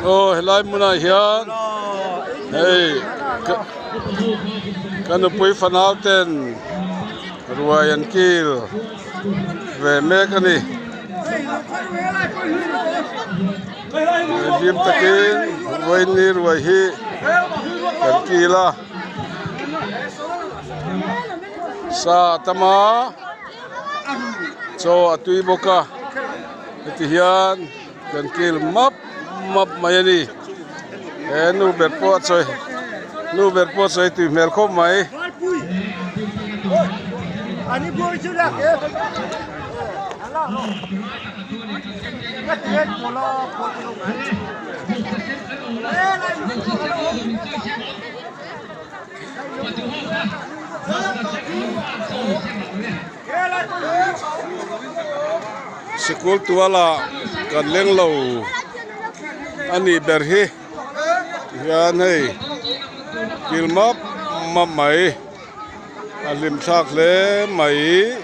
Aw helai hmunah hian hei ka nupui fanau ten ruai an kil ve mek a ni hlim takin vawiin ruai hi kan kil a sa a tam a chaw a tui bawk a heti hian. Kan kil map map mai a ni he nu ber pawh a chawi nu ber pawh a chawi tui hmel khawp mai. Sikul tualah kan leng lo a nih ber hi tihian hei kil map map mai a hlim thlak hle mai.